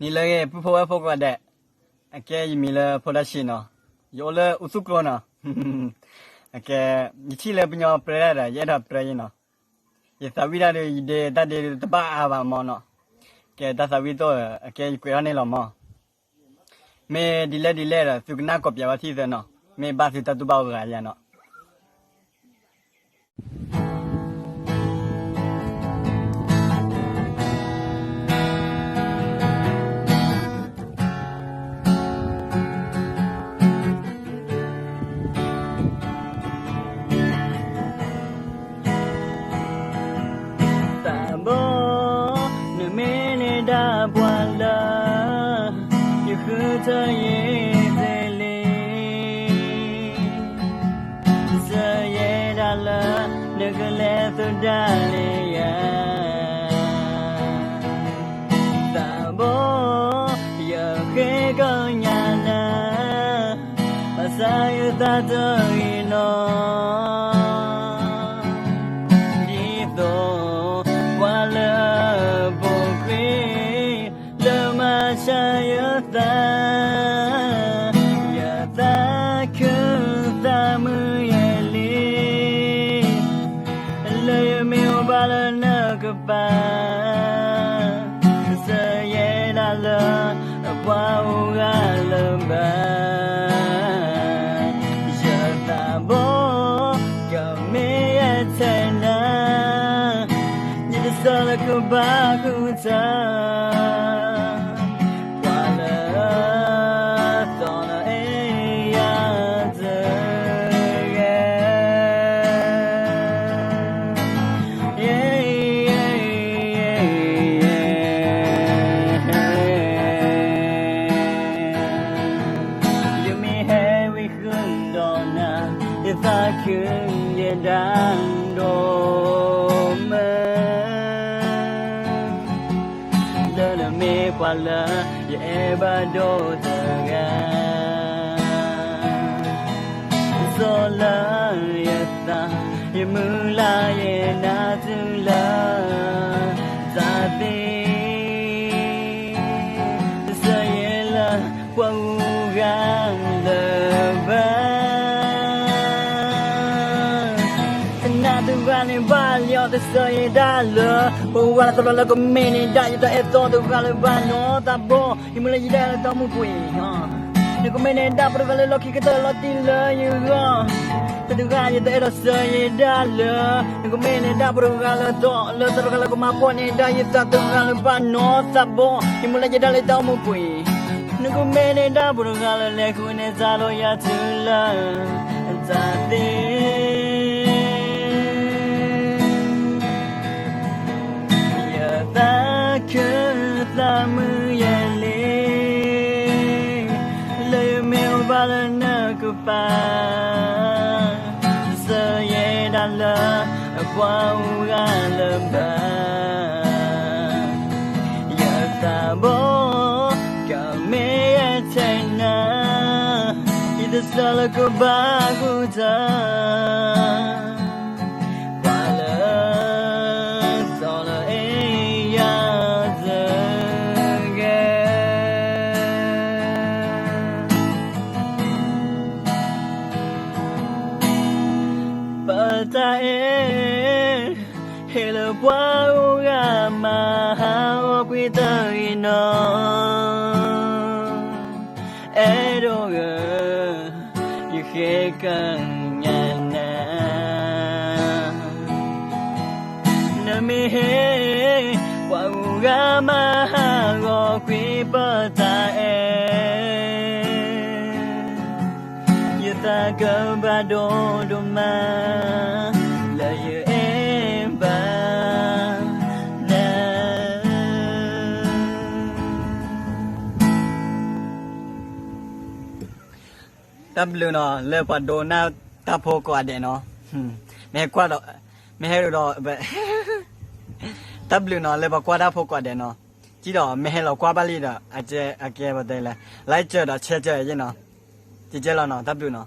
နံၤလၢအဂ့ၤ ပုၢ်ဖိဝဲၢ်ဖိကိးဂၤဒဲး, အကဲယမံၤလၢဖိဒါဆံးနီၤ, ယအိၣ်လၢအူသူၣ်ကျိနီၤ, အကဲ ယထံၣ်လၢပညီပြၢတၢ်ဒီး ယအဲၣ်ဒိးပြၢယ့နီၤ, ယသးဝံၣ်တၢ်ဒီး ယဒ့တၢ်ဒ့တဘၣ်အါဘၣ်မၢ်နီၤ, ကဲတၢ်သးဝံၣ်သိး အကဲယကွဲးထီၣ်န့ၣ်လီၤမၢ်, မ့ၢ်ဒ်လဲၣ်ဒ်လဲၣ်ဒီး သုကနၢ်ကိးပၠးဝဲထံၣ်သၢနီၤ, မ့ၢ်ဘၣ်သုတၢ်တူၢ်ဘၣ်အိၣ်တဂၤယၤနီၤ. သးဘိ, နမ့ၢ်န့ၣ်ဒၣ်ပှၤလၢ ယဃုထၢယသ့လံ, စၢၤယဲဒၣ်လၢ နကလဲၤသူၣ်ဒၣ်လဲာ်ယၤ သးဘိ, ယဃ့ကညးနၤ, ဘၣ်ဆၣ်ယသးတဂ့ၤနီၤ, ဒ်သိးပှၤလၢအပူၤကွံာ် လၢမၤဆါယသး, ယသးခုသးမုာ်ယဲလံ လၢယမ့ၢ်အိၣ်ဘၣ်လၢနကပၤ, စၢၤယဲဒၣ်လၢ ပှၤအိၣ်ဂၤလၢၤဘၣ်, ယသးဘိ, ကမ့ၢ်ယထဲနၤ, ယတစၢလၢကဘၣ်ဃုထၢ ပှၤလၢ သီလၢအဲၣ်ယၤတဂ့ၤ, ယမ့ၢ်ဟဲဝံၤဃုာ်ဒီးနၤ, ယသးခုယဲဒၣ်ဒိၣ်မး လၢနမ့ၢ်ပှၤလၢယအဲၣ်ဘၣ်ဒိၣ်တဂၤ, စီၤလၢယသး, ယမုၢ်လၢ်ယနၢ်တုၤလၢ တၢ်သ့, တစၢၤယဲလၢပှၤဂုၤဂၤလၢၤဘၣ် တနၢ်တဂၤန့ၣ်ဘၣ်လီၤ တစၢၤယဲဒၣ်လၢ ပဝဲလၢသီလၢကမ့ၢ်န့ၣ်ဒၣ် ယတၢ်အဲၣ်သီတဂၤလၢၤဘၣ်နီၤ သးဘိ, ယမုၢ်လၢယဒၣ်လၢတၢ်အိၣ်မူပူၤအံၤ, နကမ့ၢ်န့ၣ်ဒၣ်ပှၤတဂၤလၢလီၢ်ခံကတၢၢ်လီၤတံၢ်လၢယဂီၢ်, တဂၤယတၢ်အဲၣ်ဒိးစၢၤယဲဒၣ်လၢ နကမ့ၢ်န့ၣ်ဒၣ်ပှၤတဂၤလၢသီလၢသီတဂၤလၢကမၤပိာ်န့ၣ်ဒၣ် ယသးတဂၤလၢၤဘၣ်နီၤ သးဘိ, ယမုၢ်လၢယဒၣ်လၢတၢ်အိၣ်မူပူၤအံၤ နကမ့ၢ်န့ၣ်ဒၣ်ပှၤတဂၤလၢလဲၤဃုန့ၢ်တၢ်လီၤယၤတုၤလၢ တၢ်သ့, ယသးခုသးမုာ်ယဲလံ, လၢယမ့ၢ်အိၣ်ဘၣ်လၢနကပၤ စၢၤယဲဒၣ်လၢ ပှၤဂုၤဂၤလၢၤဘၣ်, ယသးဘိ, ကမ့ၢ်ယထဲနၤ, ယတစၢလၢကဘၣ်ဃုထၢ ပှၤလၢ သီလၢအဲၣ်ယၤတဂ့ၤ ပတၢ်အဲၣ် ဟ့ၣ်လၢပှၤဂုၤဂၤမၤဟးဂီၤကွံာ်တဂ့ၤနီၤ, အဲၣ်ဒိးဂ့ၤ ယဃ့ကညးနၤ, နမ့ၢ်ဟ့ၣ် ပှၤဂုၤဂၤမၤဟးဂီၤကွံာ်ပတၢ်အဲၣ် ယသးကဘၣ်ဒိၣ်ဒိၣ်မး လၢယအဲၣ်ဘၣ်နၤ တၢ်ဘျုးနီၤ လၢပှၤဒိကနၣ်တၢ်ဖိကိးဂၤဒဲးနီၤ, မ့ၢ်ဟဲကွၢ်ဒီး မ့ၢ်ဟဲဒီး တၢ်ဘျုးနီၤ လၢပှၤကွၢ်တၢ်ဖိကိးဂၤဒဲးနီၤ, ကံဒီးမ့ၢ်ဟဲလီၤကွၢ်ဘၣ်လံဒီး အကဲပတဲလၢ like စၢၤဒီး share စၢၤယ့ၣ်နီၤ, ကကဲလီၤနီၤ တၢ်ဘျုးနီၤ.